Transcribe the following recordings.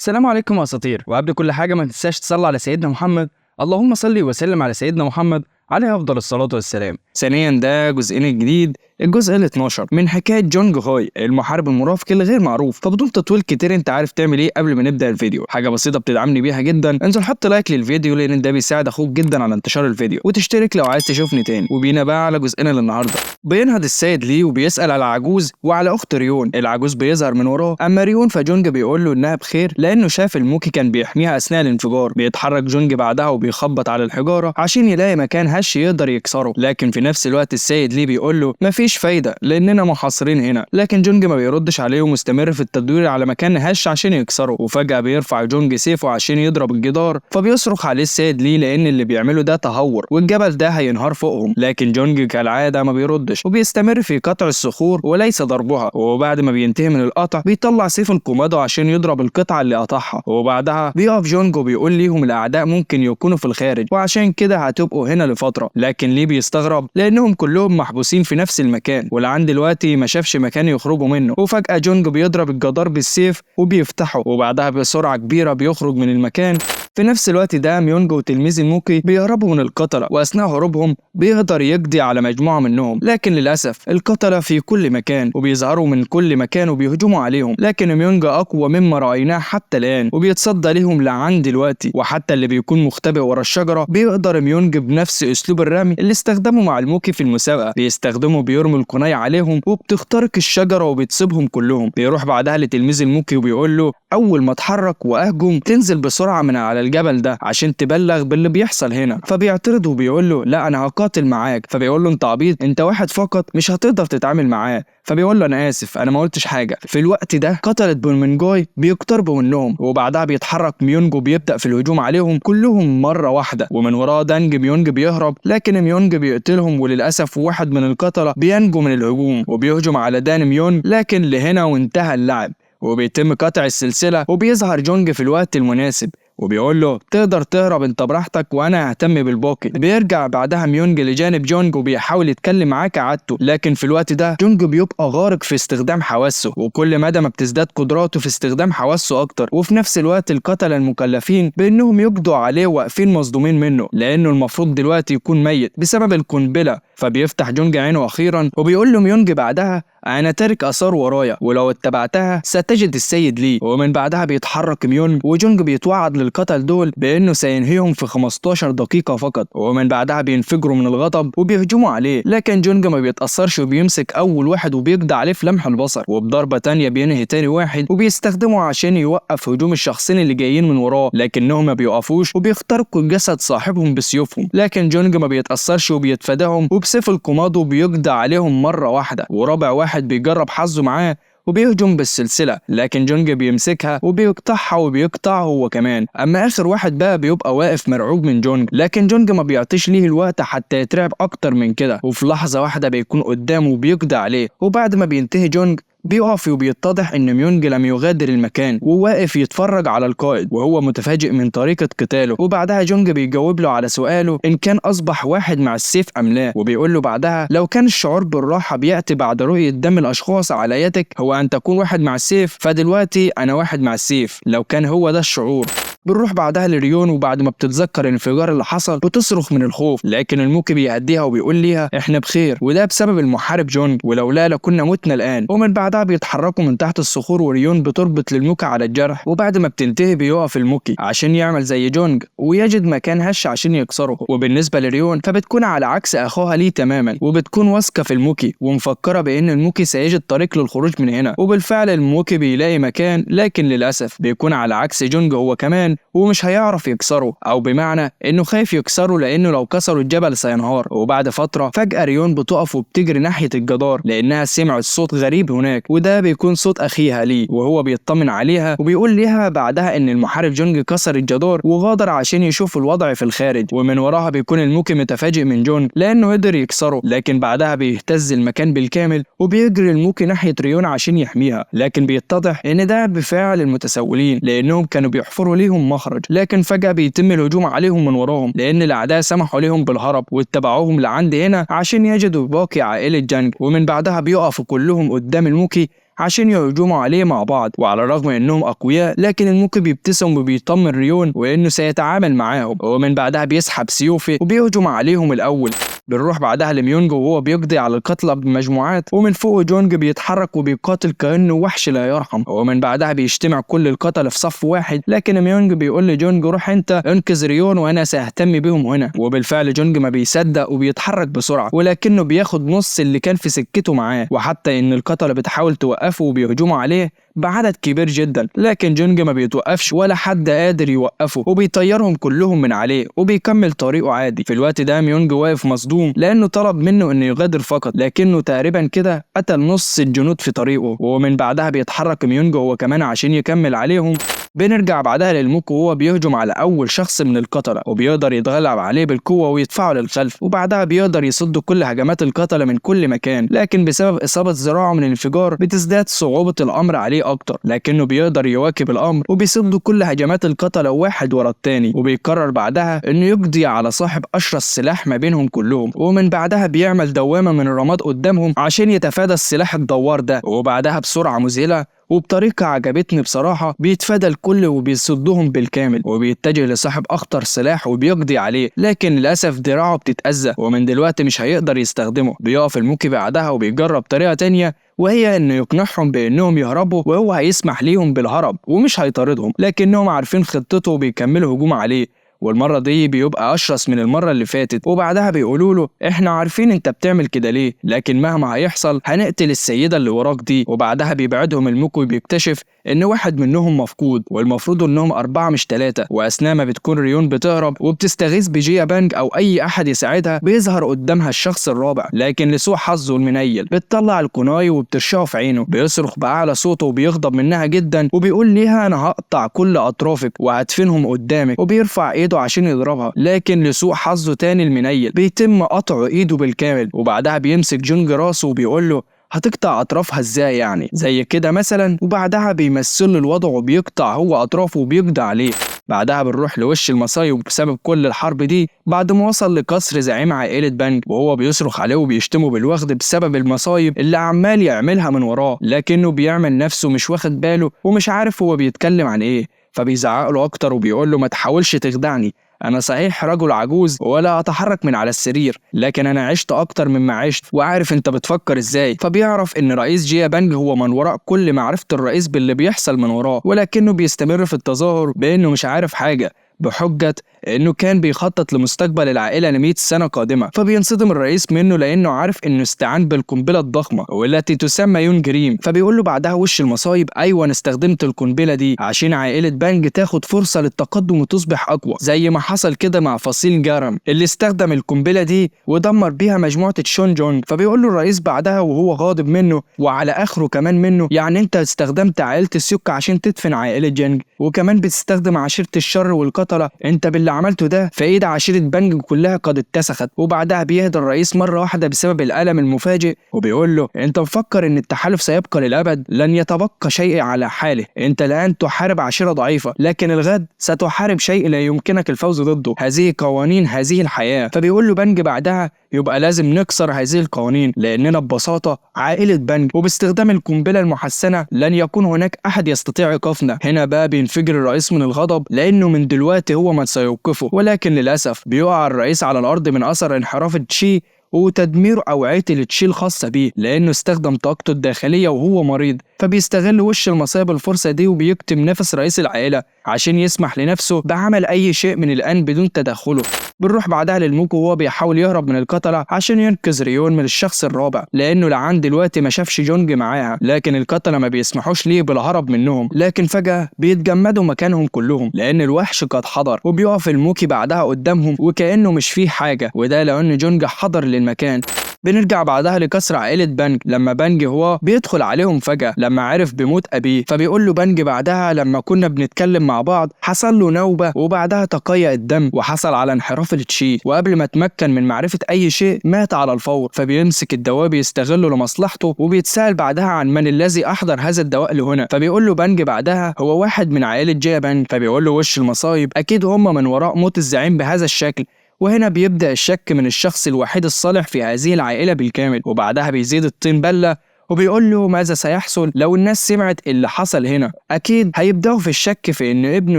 السلام عليكم يا اساطير. وقبل كل حاجة ما تنساش تصلي على سيدنا محمد، اللهم صل وسلم على سيدنا محمد عليه افضل الصلاة والسلام. ثانيا ده جزئين الجديد، الجزء ال 12 من حكاية جونج هوي المحارب المرافق الغير معروف. فبدون تطويل كتير انت عارف تعمل ايه قبل ما نبدا الفيديو. حاجة بسيطة بتدعمني بيها جدا، انزل حط like للفيديو لان ده بيساعد اخوك جدا على انتشار الفيديو، وتشترك لو عايز تشوفني تاني. وبينا بقى على جزئنا للنهاردة. بينهض السيد ليه وبيسال على عجوز وعلى اخت ريون. العجوز بيظهر من وراه، اما ريون فجونج بيقول له انها بخير لانه شاف الموكي كان بيحميها اثناء الانفجار. بيتحرك جونج بعدها وبيخبط على الحجارة عشان يلاقي مكان هش يقدر يكسره، لكن في نفس الوقت السيد ليه بيقول له مفيش فايده لاننا محاصرين هنا. لكن جونج ما بيردش عليه ومستمر في التدوير على مكان هش عشان يكسره. وفجاة بيرفع جونج سيفه عشان يضرب الجدار، فبيصرخ عليه السيد ليه لان اللي بيعمله ده تهور والجبل ده هينهار فوقهم. لكن جونج كالعادة ما بيردش وبيستمر في قطع الصخور وليس ضربها. وبعد ما بينتهي من القطع بيطلع سيف الكومادو عشان يضرب القطعة اللي قطعها. وبعدها بيقف جونج وبيقول ليهم الاعداء ممكن يكونوا في الخارج وعشان كده هتبقوا هنا لفترة. لكن ليه بيستغرب لانهم كلهم محبوسين في نفس المكان ولعند دلوقتي ما شافش مكان يخرجوا منه. وفجأة جونج بيضرب الجدار بالسيف وبيفتحه، وبعدها بسرعة كبيرة بيخرج من المكان. في نفس الوقت ده ميونج وتلميذ الموكي بيهربوا من القتلة، واثناء هروبهم بيقدر يقضي على مجموعة منهم، لكن للأسف القتلة في كل مكان وبيظهروا من كل مكان وبيهجموا عليهم. لكن ميونج أقوى مما رأيناه حتى الآن وبيتصدى ليهم لعند دلوقتي، وحتى اللي بيكون مختبئ ورا الشجرة بيقدر ميونج بنفس أسلوب الرمي اللي استخدمه مع الموكي في المسابقة بيستخدمه، بيرمي القناية عليهم وبتخترق الشجرة وبتصيبهم كلهم. بيروح بعدها لتلميذ الموكي وبيقول له أول ما اتحرك وأهجم تنزل بسرعة من على الجبل ده عشان تبلغ باللي بيحصل هنا. فبيعترض وبيقول له لا انا هقاتل معاك. فبيقول له انت عبيط، انت واحد فقط مش هتقدر تتعامل معاه. فبيقول له انا اسف انا ما قلتش حاجة. في الوقت ده قتلة بولمنجوي بيقتربوا منهم، وبعدها بيتحرك ميونج وبيبدا في الهجوم عليهم كلهم مرة واحدة، ومن وراه دانج ميونج بيهرب لكن ميونج بيقتلهم. وللاسف واحد من القتلة بينجو من الهجوم وبيهجم على دان ميونج، لكن لهنا وانتهى اللعب وبيتم قطع السلسلة. وبيظهر جونج في الوقت المناسب وبيقول له تقدر تهرب انت براحتك وانا ههتم بالباقي. بيرجع بعدها ميونج لجانب جونج وبيحاول يتكلم معاه كعادته، لكن في الوقت ده جونج بيبقى غارق في استخدام حواسه، وكل مدى ما بتزداد قدراته في استخدام حواسه اكتر. وفي نفس الوقت القتلة المكلفين بانهم يقضوا عليه واقفين مصدومين منه لانه المفروض دلوقتي يكون ميت بسبب القنبلة. فبيفتح جونج عينه اخيرا وبيقول له ميونج بعدها انا تارك اثار ورايا ولو اتبعتها ستجد السيد لي. ومن بعدها بيتحرك ميونج وجونج بيتوعد للقتل دول بانه سينهيهم في 15 دقيقة فقط. ومن بعدها بينفجروا من الغضب وبيهجموا عليه، لكن جونج ما بيتأثرش وبيمسك اول واحد وبيقضي عليه في لمح البصر، وبضربة تانية بينهي تاني واحد وبيستخدمه عشان يوقف هجوم الشخصين اللي جايين من وراه، لكنهم ما بيوقفوش وبيخترقوا جسد صاحبهم بسيوفهم، لكن جونج ما بيتأثرش وبيتفاداهم وبسيف الكومادو بيقضي عليهم مرة واحدة. ورابع واحد بيجرب حظه معاه وبيهجم بالسلسلة، لكن جونج بيمسكها وبيقطعها وبيقطعه هو كمان. اما اخر واحد بقى بيبقى واقف مرعوب من جونج، لكن جونج ما بيعطيش ليه الوقت حتى يترعب اكتر من كده، وفي لحظة واحدة بيكون قدامه وبيقضي عليه. وبعد ما بينتهي جونج بيقف وبيتضح ان ميونج لم يغادر المكان وواقف يتفرج على القائد وهو متفاجئ من طريقة قتاله. وبعدها جونج بيجاوب له على سؤاله ان كان اصبح واحد مع السيف ام لا، وبيقول له بعدها لو كان الشعور بالراحة بيأتي بعد رؤية دم الاشخاص على يدك هو ان تكون واحد مع السيف، فدلوقتي انا واحد مع السيف لو كان هو ده الشعور. بنروح بعدها لريون، وبعد ما بتتذكر الانفجار اللي حصل بتصرخ من الخوف، لكن الموكي بيهديها وبيقول ليها احنا بخير وده بسبب المحارب جونج ولولا لكنا متنا الان. ومن بعدها بيتحركوا من تحت الصخور وريون بتربط للموكي على الجرح، وبعد ما بتنتهي بيقف الموكي عشان يعمل زي جونج ويجد مكان هش عشان يكسره. وبالنسبة لريون فبتكون على عكس اخوها ليه تماما، وبتكون واثقة في الموكي ومفكره بان الموكي سيجد طريق للخروج من هنا. وبالفعل الموكي بيلاقي مكان، لكن للاسف بيكون على عكس جونج هو كمان ومش هيعرف يكسره، او بمعنى انه خايف يكسره لانه لو كسروا الجبل سينهار. وبعد فترة فجاة ريون بتقف وبتجري ناحية الجدار لانها سمعت صوت غريب هناك، وده بيكون صوت اخيها ليه، وهو بيطمن عليها وبيقول ليها بعدها ان المحارب جونج كسر الجدار وغادر عشان يشوف الوضع في الخارج. ومن وراها بيكون الموكي متفاجئ من جونج لانه قدر يكسره، لكن بعدها بيهتز المكان بالكامل وبيجري الموكي ناحية ريون عشان يحميها، لكن بيتضح ان ده بفعل المتسولين لانهم كانوا بيحفروا ليهم لهم مخرج. لكن فجأة بيتم الهجوم عليهم من وراهم، لان الاعداء سمحوا لهم بالهرب واتبعوهم لعند هنا عشان يجدوا باقي عائلة جانج. ومن بعدها بيقفوا كلهم قدام الموكي عشان يهجموا عليه مع بعض، وعلى الرغم انهم اقوياء لكن الموكي بيبتسم وبيطمن ريون وانه سيتعامل معاهم. ومن بعدها بيسحب سيوفه وبيهجم عليهم الاول. بنروح بعدها لميونج وهو بيقضي على القتلى بمجموعات، ومن فوق جونج بيتحرك وبيقاتل كأنه وحش لا يرحم. ومن بعدها بيجتمع كل القتلة في صف واحد، لكن ميونج بيقول لجونج روح انت انقذ ريون وانا ساهتم بهم هنا. وبالفعل جونج ما بيصدق وبيتحرك بسرعة، ولكنه بياخد نص اللي كان في سكته معاه، وحتى ان القتلة بتحاول توقفه وبيهجموا عليه بعدد كبير جدا، لكن جونج ما بيتوقفش ولا حد قادر يوقفه، وبيطيرهم كلهم من عليه وبيكمل طريقه عادي. في الوقت ده ميونج واقف مصدوم لانه طلب منه انه يغادر فقط، لكنه تقريبا كده قتل نص الجنود في طريقه. ومن بعدها بيتحرك ميونج هو كمان عشان يكمل عليهم. بنرجع بعدها للموك وهو بيهجم على اول شخص من القتلة، وبيقدر يتغلب عليه بالقوة ويدفعه للخلف، وبعدها بيقدر يصد كل هجمات القتلة من كل مكان، لكن بسبب اصابه ذراعه من الانفجار بتزداد صعوبة الامر عليه اكتر، لكنه بيقدر يواكب الامر وبيصد كل هجمات القتلة واحد ورا التاني. وبيقرر بعدها انه يقضي على صاحب اشرس سلاح ما بينهم كلهم، ومن بعدها بيعمل دوامه من الرماد قدامهم عشان يتفادى السلاح الدوار ده. وبعدها بسرعة مذهلة وبطريقة عجبتني بصراحة بيتفادى الكل وبيصدهم بالكامل، وبيتجه لصاحب أخطر سلاح وبيقضي عليه، لكن للأسف دراعه بتتأذى ومن دلوقتي مش هيقدر يستخدمه. بيقف الموكي بعدها وبيجرب طريقة تانية، وهي انه يقنعهم بانهم يهربوا وهو هيسمح ليهم بالهرب ومش هيطاردهم، لكنهم عارفين خطته وبيكملوا هجوم عليه، والمرة دي بيبقى أشرس من المرة اللي فاتت. وبعدها بيقولوا له احنا عارفين انت بتعمل كده ليه، لكن مهما هيحصل هنقتل السيدة اللي وراك دي. وبعدها بيبعدهم الموكو وبيكتشف ان واحد منهم مفقود، والمفروض انهم 4 مش 3. واثناء ما بتكون ريون بتهرب وبتستغيث بجيا بانج او اي احد يساعدها، بيظهر قدامها الشخص الرابع، لكن لسوء حظه المنيل بتطلع الكوناي وبترشقه في عينه. بيصرخ باعلى صوته وبيغضب منها جدا وبيقول ليها انا هقطع كل اطرافك وهدفنهم قدامك، وبيرفع ايده عشان يضربها، لكن لسوء حظه تاني المنيل بيتم قطع ايده بالكامل. وبعدها بيمسك جونج راسه وبيقول له هتقطع اطرافها ازاي يعني زي كده مثلا، وبعدها بيمثل له الوضع وبيقطع هو اطرافه وبيقضي عليه. بعدها بنروح لوش المصايب بسبب كل الحرب دي بعد ما وصل لقصر زعيم عائلة بانج، وهو بيصرخ عليه وبيشتمه بالوغد بسبب المصايب اللي عمال يعملها من وراه، لكنه بيعمل نفسه مش واخد باله ومش عارف هو بيتكلم عن ايه، فبيزعق له اكتر وبيقول له ما تحاولش تخدعني، انا صحيح رجل عجوز ولا اتحرك من على السرير، لكن انا عشت اكتر مما عشت وعارف انت بتفكر ازاي. فبيعرف ان رئيس جيا بانج هو من وراء كل معرفة الرئيس باللي بيحصل من وراه، ولكنه بيستمر في التظاهر بانه مش عارف حاجة بحجة انه كان بيخطط لمستقبل العائلة ل 100 سنة قادمة. فبينصدم الرئيس منه لانه عارف انه استعان بالقنبلة الضخمة والتي تسمى يون جريم. فبيقول له بعدها وش المصايب ايوه انا استخدمت القنبلة دي عشان عائلة بانج تاخد فرصة للتقدم وتصبح اقوى، زي ما حصل كده مع فصيل جارم اللي استخدم القنبلة دي ودمر بيها مجموعة تشون جونج. فبيقول له الرئيس بعدها وهو غاضب منه وعلى اخره كمان منه، يعني انت استخدمت عائلة السيوك عشان تدفن عائلة جانج، وكمان بتستخدم عشيرة الشر والقتلة، انت باللي عملته ده فايد عشيرة بانج كلها قد اتسخت. وبعدها بيهدى الرئيس مرة واحدة بسبب الألم المفاجئ وبيقول له انت مفكر ان التحالف سيبقى للأبد؟ لن يتبقى شيء على حاله، انت الآن تحارب عشيرة ضعيفة، لكن الغد ستحارب شيء لا يمكنك الفوز ضده، هذه قوانين هذه الحياة. فبيقول له بانج بعدها يبقى لازم نكسر هذه القوانين لأننا ببساطة عائلة بانج، وباستخدام القنبلة المحسنة لن يكون هناك أحد يستطيع إيقافنا. هنا بقى بينفجر الرئيس من الغضب لأنه من دلوقتي هو من سيوقفه، ولكن للأسف بيقع الرئيس على الأرض من أثر انحراف التشي وتدمير أوعية التشي الخاصة بيه، لأنه استخدم طاقته الداخلية وهو مريض. فبيستغل وش المصايب الفرصة دي وبيكتم نفس رئيس العائلة عشان يسمح لنفسه بعمل أي شيء من الآن بدون تدخله. بنروح بعدها للموكو وهو بيحاول يهرب من القتلة عشان ينقذ ريون من الشخص الرابع، لأنه لعند دلوقتي ما شافش جونج معاها، لكن القتلة ما بيسمحوش ليه بالهرب منهم. لكن فجأة بيتجمدوا مكانهم كلهم لأن الوحش قد حضر، وبيقف الموكي بعدها قدامهم وكأنه مش فيه حاجة، وده لأن جونج حضر للمكان. بنرجع بعدها لقصر عائلة بانج لما بانج هو بيدخل عليهم فجأة لما عرف بموت أبيه. فبيقول له بانج بعدها لما كنا بنتكلم مع بعض حصل له نوبة وبعدها تقيأ الدم وحصل على انحراف التشي، وقبل ما تمكن من معرفة أي شيء مات على الفور. فبيمسك الدواء بيستغله لمصلحته، وبيتسأل بعدها عن من الذي أحضر هذا الدواء لهنا. فبيقول له بانج بعدها هو واحد من عائلة جيا بانج. فبيقول له وش المصايب، أكيد هم من وراء موت الزعيم بهذا الشكل. وهنا بيبدأ الشك من الشخص الوحيد الصالح في هذه العائلة بالكامل. وبعدها بيزيد الطين بلة وبيقول له ماذا سيحصل لو الناس سمعت اللي حصل هنا، أكيد هيبدأوا في الشك في إن ابنه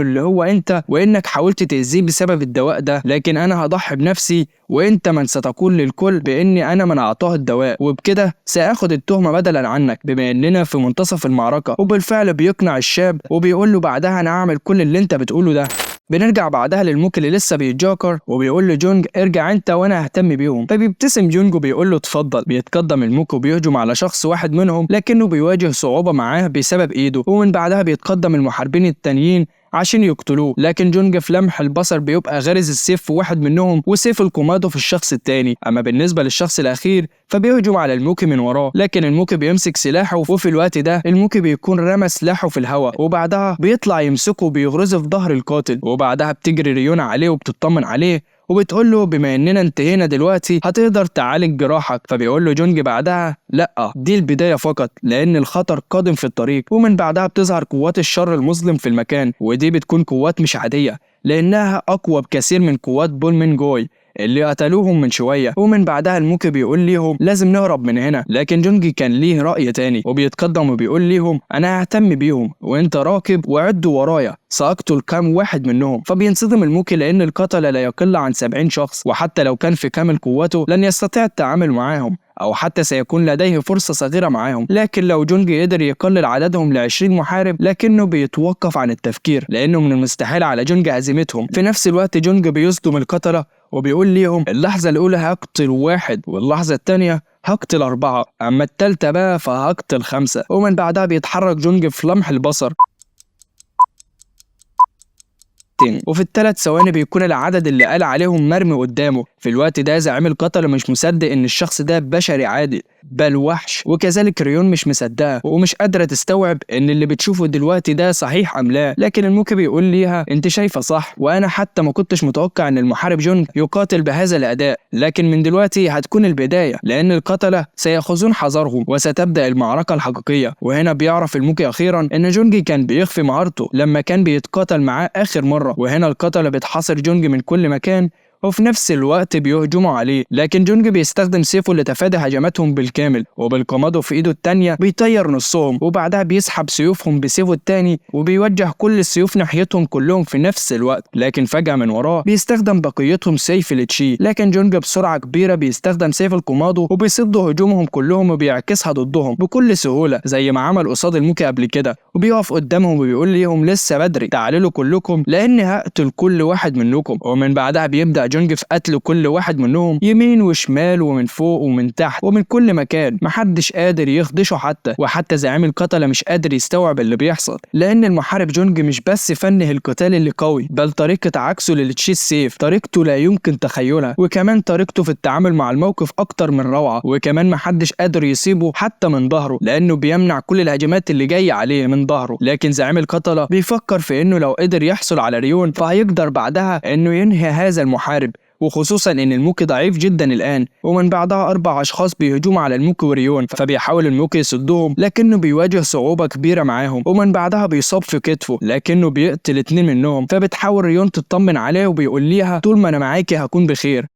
اللي هو أنت وإنك حاولت تأذيه بسبب الدواء ده، لكن أنا هضحي بنفسي وإنت من ستقول للكل بإني أنا من أعطاه الدواء، وبكده سآخد التهمة بدلا عنك بما إننا في منتصف المعركة. وبالفعل بيقنع الشاب وبيقول له بعدها أنا هعمل كل اللي أنت بتقوله ده. بنرجع بعدها للموك اللي لسه بيتجاكر وبيقول له جونج ارجع انت وانا ههتم بيهم. فبيبتسم جونج وبيقول له اتفضل. بيتقدم الموك وبيهجم على شخص واحد منهم لكنه بيواجه صعوبة معاه بسبب ايده. ومن بعدها بيتقدم المحاربين التانيين عشان يقتلوه، لكن جونج في لمح البصر بيبقى غارز السيف في واحد منهم وسيف الكومادو في الشخص التاني. اما بالنسبة للشخص الاخير فبيهجم على الموكي من وراه، لكن الموكي بيمسك سلاحه، وفي الوقت ده الموكي بيكون رمى سلاحه في الهواء، وبعدها بيطلع يمسكه وبيغرزه في ظهر القاتل. وبعدها بتجري ريونا عليه وبتطمن عليه وبتقول له بما اننا انتهينا دلوقتي هتقدر تعالج جراحك. فبيقول له جونج بعدها لا، دي البداية فقط لان الخطر قادم في الطريق. ومن بعدها بتظهر قوات الشر المظلم في المكان، ودي بتكون قوات مش عادية لانها اقوى بكثير من قوات بول مينجوي اللي قتلوهم من شوية. ومن بعدها الموكي بيقول ليهم لازم نهرب من هنا، لكن جونجي كان ليه رأي تاني وبيتقدم وبيقول ليهم انا ههتم بيهم وانت راكب وعدوا ورايا، سأقتل كام واحد منهم. فبينصدم الموكي لان القتلة لا يقل عن 70 شخص، وحتى لو كان في كامل قوته لن يستطيع التعامل معاهم او حتى سيكون لديه فرصة صغيرة معاهم. لكن لو جونجي قدر يقلل عددهم ل 20 محارب لكنه بيتوقف عن التفكير لانه من المستحيل على جونج هزيمتهم. في نفس الوقت جونج بيصدم القتلة وبيقول ليهم اللحظة الأولى هقتل واحد واللحظة الثانية هقتل 4، أما الثالثة بقى فهقتل 5. ومن بعدها بيتحرك جونج في لمح البصر، وفي ال3 ثواني بيكون العدد اللي قال عليهم مرمي قدامه. في الوقت ده زعيم القتلة مش مصدق ان الشخص ده بشري عادي بل وحش، وكذلك ريون مش مصدقه ومش قادرة تستوعب ان اللي بتشوفه دلوقتي ده صحيح ام لا. لكن الموكي بيقول ليها انت شايفه صح، وانا حتى ما كنتش متوقع ان المحارب جونج يقاتل بهذا الاداء، لكن من دلوقتي هتكون البداية لان القتلة سيأخذون حذرهم وستبدأ المعركة الحقيقية. وهنا بيعرف الموكي اخيرا ان جونج كان بيخفي مهارته لما كان بيتقاتل معاه اخر مرة. وهنا القتلة بتحاصر جونج من كل مكان وفي نفس الوقت بيهجموا عليه، لكن جونج بيستخدم سيفه لتفادي هجماتهم بالكامل، وبالقمادو في ايده التانية بيطير نصهم، وبعدها بيسحب سيوفهم بسيفه التاني وبيوجه كل السيوف ناحيتهم كلهم في نفس الوقت. لكن فجأة من وراه بيستخدم بقيتهم سيف التشي، لكن جونج بسرعة كبيرة بيستخدم سيف الكومادو وبيصد هجومهم كلهم وبيعكسها ضدهم بكل سهولة زي ما عمل قصاد الموكي قبل كده، وبيقف قدامهم وبيقول ليهم لسه بدري تعالوا كلكم لاني هقتل كل واحد منكم. ومن بعدها بيبدأ جونج في قتل كل واحد منهم يمين وشمال ومن فوق ومن تحت ومن كل مكان، محدش قادر يخدشه حتى، وحتى زعيم القتلة مش قادر يستوعب اللي بيحصل لأن المحارب جونج مش بس فنه القتال اللي قوي بل طريقة عكسه للتشي السيف طريقته لا يمكن تخيلها، وكمان طريقته في التعامل مع الموقف أكتر من روعة، وكمان محدش قادر يصيبه حتى من ظهره لأنه بيمنع كل الهجمات اللي جاية عليه من ظهره. لكن زعيم القتلة بيفكر في إنه لو قدر يحصل على ريون فهيقدر بعدها إنه ينهي هذا المحارب، وخصوصا ان الموكي ضعيف جدا الان. ومن بعدها 4 اشخاص بيهجموا على الموكي وريون، فبيحاول الموكي يصدهم لكنه بيواجه صعوبة كبيرة معاهم. ومن بعدها بيصاب في كتفه لكنه بيقتل 2 منهم، فبتحاول ريون تطمن عليه وبيقول ليها طول ما انا معاكي هكون بخير.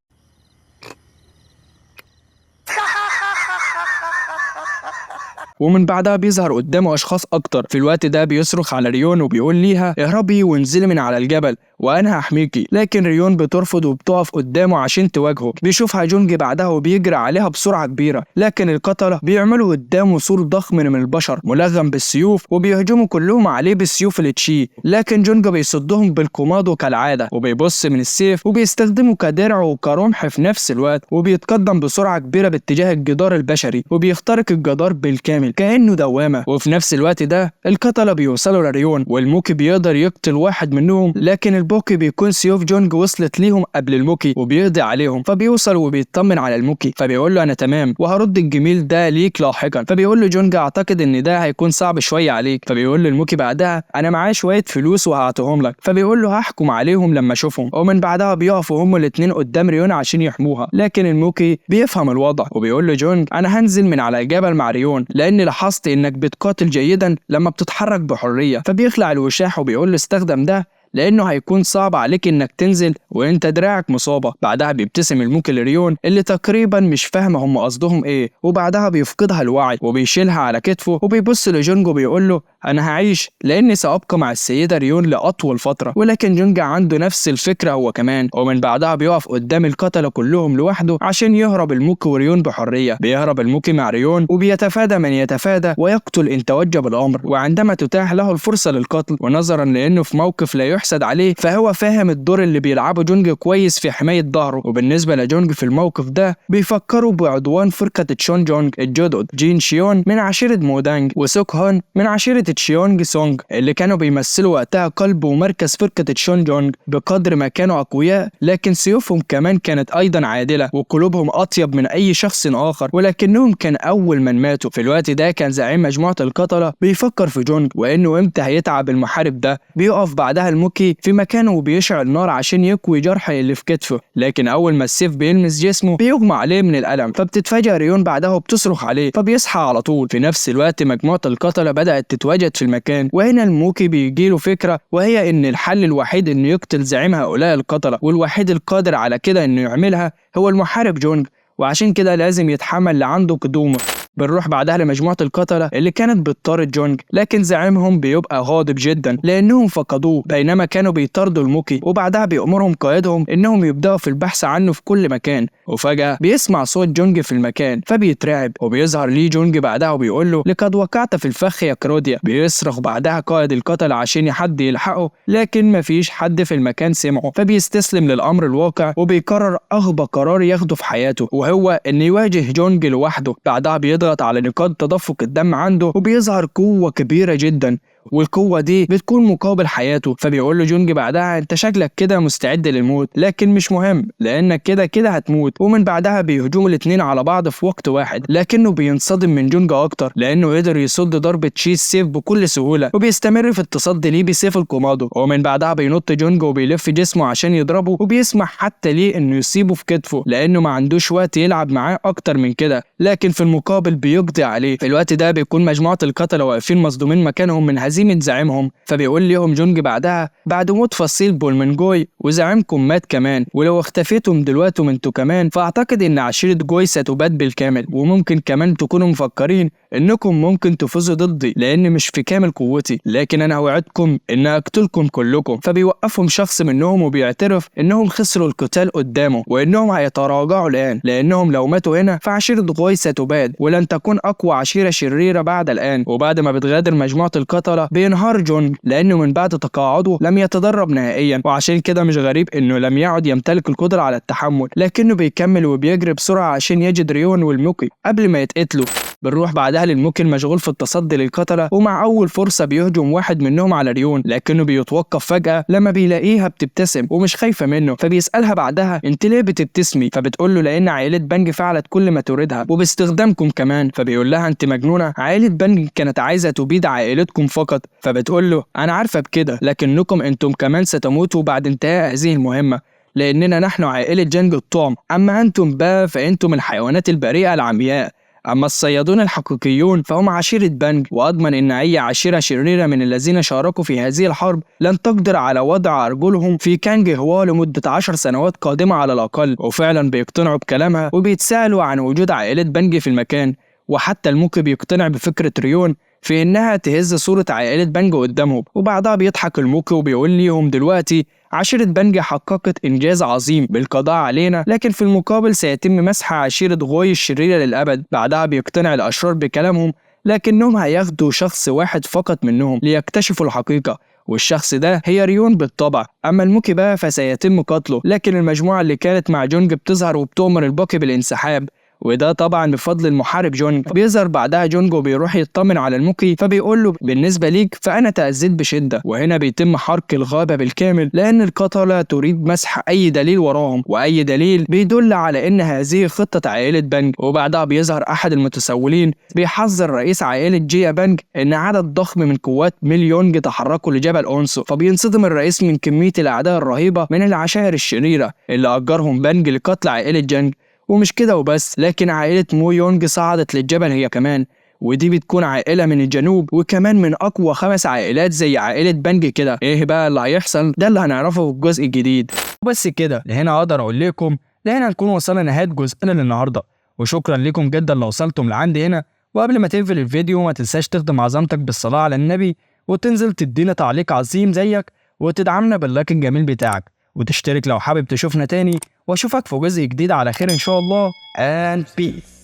ومن بعدها بيظهر قدامه اشخاص اكتر. في الوقت ده بيصرخ على ريون وبيقول ليها اهربي وانزلي من على الجبل وانا هحميكي، لكن ريون بترفض وبتقف قدامه عشان تواجهه. بيشوفها جونج بعدها وبيجري عليها بسرعة كبيرة، لكن القتلة بيعملوا قدامه سور ضخم من البشر ملغم بالسيوف وبيهجموا كلهم عليه بالسيوف التشي، لكن جونج بيصدهم بالكومادو كالعادة وبيبص من السيف وبيستخدمه كدرع وكرمح في نفس الوقت، وبيتقدم بسرعة كبيرة باتجاه الجدار البشري وبيخترق الجدار بالكامل. بالكامل كأنه دوامة. وفي نفس الوقت ده القتلة بيوصلوا لريون، والموكي بيقدر يقتل واحد منهم، لكن البوكي بيكون سيوف جونج وصلت ليهم قبل الموكي وبيقضي عليهم. فبيوصل وبيطمن على الموكي، فبيقول له انا تمام وهرد الجميل ده ليك لاحقا. فبيقول له جونج اعتقد ان ده هيكون صعب شوية عليك. فبيقول له الموكي بعدها انا معايا شوية فلوس وهعطيهم لك. فبيقول له هحكم عليهم لما اشوفهم. ومن بعدها بيقفوا هما الاثنين قدام ريون عشان يحموها، لكن الموكي بيفهم الوضع وبيقول له جونج انا هنزل من على الجبل مع ريون لاني لاحظت انك بتقاتل جيدا لما بتتحرك بحرية. فبيخلع الوشاح وبيقول له استخدم ده لانه هيكون صعب عليك انك تنزل وانت دراعك مصابه. بعدها بيبتسم الموكي لريون اللي تقريبا مش فاهمه هم قصدهم ايه، وبعدها بيفقدها الوعي وبيشيلها على كتفه وبيبص لجونج وبيقول له انا هعيش لاني سابقى مع السيدة ريون لاطول فترة. ولكن جونج عنده نفس الفكرة هو كمان. ومن بعدها بيقف قدام القتلة كلهم لوحده عشان يهرب الموكي وريون بحرية. بيهرب الموكي مع ريون وبيتفادى من يتفادى ويقتل ان توجب الامر، وعندما تتاح له الفرصة للقتل ونظرا لانه في موقف لا يحسد عليه فهو فاهم الدور اللي بيلعبه جونج كويس في حماية ظهره. وبالنسبة لجونج في الموقف ده بيفكروا بعدوان فرقه تشون جونج الجدد جين شيون من عشيره مودانج وسوك هون من عشيره تشيونج سونج اللي كانوا بيمثلوا وقتها قلب ومركز فرقه تشون جونج. بقدر ما كانوا اقوياء لكن سيوفهم كمان كانت ايضا عادلة وقلوبهم اطيب من اي شخص اخر، ولكنهم كان اول من ماتوا. في الوقت ده كان زعيم مجموعة القتلة بيفكر في جونج وانه امتى هيتعب المحارب ده. بيقف بعدها الموكي في مكانه وبيشعل نار عشان يكوي جرح اللي في كتفه، لكن اول ما السيف بيلمس جسمه بيغمى عليه من الالم. فبتتفاجئ ريون بعدها وبتصرخ عليه فبيصحى على طول. في نفس الوقت مجموعة القتلة بدات تتواجد في المكان، وهنا الموكي بيجيله فكرة وهي ان الحل الوحيد انه يقتل زعيم هؤلاء القتلة، والوحيد القادر على كده انه يعملها هو المحارب جونج، وعشان كده لازم يتحمل لعنده قدومه. بنروح بعدها لمجموعة القتلة اللي كانت بتطارد جونج، لكن زعيمهم بيبقى غاضب جدا لأنهم فقدوه بينما كانوا بيطاردوا الموكي. وبعدها بيأمرهم قائدهم إنهم يبدأوا في البحث عنه في كل مكان. وفجأة بيسمع صوت جونج في المكان فبيترعب، وبيظهر ليه جونج بعدها وبيقول له لقد وقعت في الفخ يا كروديا. بيصرخ بعدها قائد القتلة عشان حد يلحقه، لكن مفيش حد في المكان سمعه، فبيستسلم للأمر الواقع وبيقرر أغبى قرار ياخده في حياته وهو إنه يواجه جونج لوحده. بعدها بيضغط على نقاط تدفق الدم عنده وبيظهر قوة كبيرة جدا، والقوة دي بتكون مقابل حياته. فبيقول له جونج بعدها انت شكلك كده مستعد للموت، لكن مش مهم لانك كده كده هتموت. ومن بعدها بيهجموا الاتنين على بعض في وقت واحد، لكنه بينصدم من جونج اكتر لانه قدر يصد ضربة تشيز سيف بكل سهولة، وبيستمر في التصدي ليه بسيف الكومادو. ومن بعدها بينط جونج وبيلف جسمه عشان يضربه، وبيسمح حتى ليه انه يصيبه في كتفه لانه ما عندوش وقت يلعب معاه اكتر من كده، لكن في المقابل بيقضي عليه. في الوقت ده بيكون مجموعة القتلة واقفين مصدومين مكانهم من هزيمة زعيمهم. فبيقول لهم جونج بعدها بعد موت فصيل بولمنجوي وزعيمكم مات كمان، ولو اختفيتم دلوقتي انتوا كمان فاعتقد ان عشيرة جوي ستباد بالكامل، وممكن كمان تكونوا مفكرين انكم ممكن تفوزوا ضدي لان مش في كامل قوتي، لكن انا اوعدكم ان اقتلكم كلكم. فبيوقفهم شخص منهم وبيعترف انهم خسروا القتال قدامه وانهم هيتراجعوا الان، لانهم لو ماتوا هنا فعشيرة غوي ستباد ولن تكون اقوى عشيرة شريرة بعد الان. وبعد ما بتغادر مجموعة القتلة بينهار جونج لانه من بعد تقاعده لم يتدرب نهائيا، وعشان كده مش غريب انه لم يعد يمتلك القدرة على التحمل، لكنه بيكمل وبيجري بسرعة عشان يجد ريون والموكي قبل ما يتقتلوا. بنروح بعدها للموكي المشغول في التصدي للقتلة، ومع أول فرصة بيهجم واحد منهم على ريون، لكنه بيتوقف فجأة لما بيلاقيها بتبتسم ومش خايفة منه. فبيسألها بعدها انت ليه بتبتسمي؟ فبتقول له لأن عائلة بانج فعلت كل ما تريدها وباستخدامكم كمان. فبيقول لها انت مجنونة، عائلة بانج كانت عايزة تبيد عائلتكم فقط. فبتقول له أنا عارفة بكده، لكنكم انتم كمان ستموتوا بعد انتهاء هذه المهمة لأننا نحن عائلة جانج الطعم، أما أنتم بقى فأنتم الحيوانات البريئة العمياء، أما الصيادون الحقيقيون فهم عشيرة بانج، وأضمن أن أي عشيرة شريرة من الذين شاركوا في هذه الحرب لن تقدر على وضع أرجلهم في كانج هوا لمدة 10 سنوات قادمة على الأقل. وفعلا بيقتنعوا بكلامها وبيتسألوا عن وجود عائلة بانج في المكان، وحتى الموكي بيقتنع بفكرة ريون في إنها تهز صورة عائلة بانج قدامهم. وبعدها بيضحك الموكي وبيقول ليهم دلوقتي عشيرة بانج حققت إنجاز عظيم بالقضاء علينا، لكن في المقابل سيتم مسح عشيرة غوي الشريرة للأبد. بعدها بيقتنع الأشرار بكلامهم، لكنهم هياخدوا شخص واحد فقط منهم ليكتشفوا الحقيقة، والشخص ده هي ريون بالطبع. أما الموكي بقى فسيتم قتله، لكن المجموعة اللي كانت مع جونج بتظهر وبتؤمر الباقي بالانسحاب. وده طبعا بفضل المحارب جونج. بيظهر بعدها جونج وبيروح يطمن على الموكي، فبيقول له بالنسبة ليك فانا تاذيت بشده. وهنا بيتم حرق الغابة بالكامل لان القتلة تريد مسح اي دليل وراهم، واي دليل بيدل على ان هذه خطه عائلة بانج. وبعدها بيظهر احد المتسولين بيحذر رئيس عائلة جيا بانج ان عدد ضخم من قوات ميليونج تحركوا لجبل اونسو، فبينصدم الرئيس من كمية الاعداء الرهيبة من العشائر الشريرة اللي اجرهم بانج لقتل عائلة جانج. ومش كده وبس، لكن عائلة مو يونج صعدت للجبل هي كمان، ودي بتكون عائلة من الجنوب وكمان من أقوى 5 عائلات زي عائلة بانج كده. إيه بقى اللي هيحصل؟ ده اللي هنعرفه في الجزء الجديد. وبس كده لهنا أقدر أقول لكم لهنا نكون وصلنا لنهاية جزءنا للنهاردة، وشكرا لكم جدا لو وصلتم لعندي هنا. وقبل ما تقفل الفيديو ما تنساش تخدم عظمتك بالصلاة على النبي، وتنزل تدينا تعليق عظيم زيك، وتدعمنا بال like الجميل بتاعك، وتشترك لو حابب تشوفنا تاني. واشوفك في جزء جديد على خير ان شاء الله. And peace.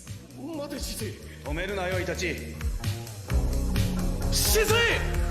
待てシスイ、止めるなよイタチ。シスイ。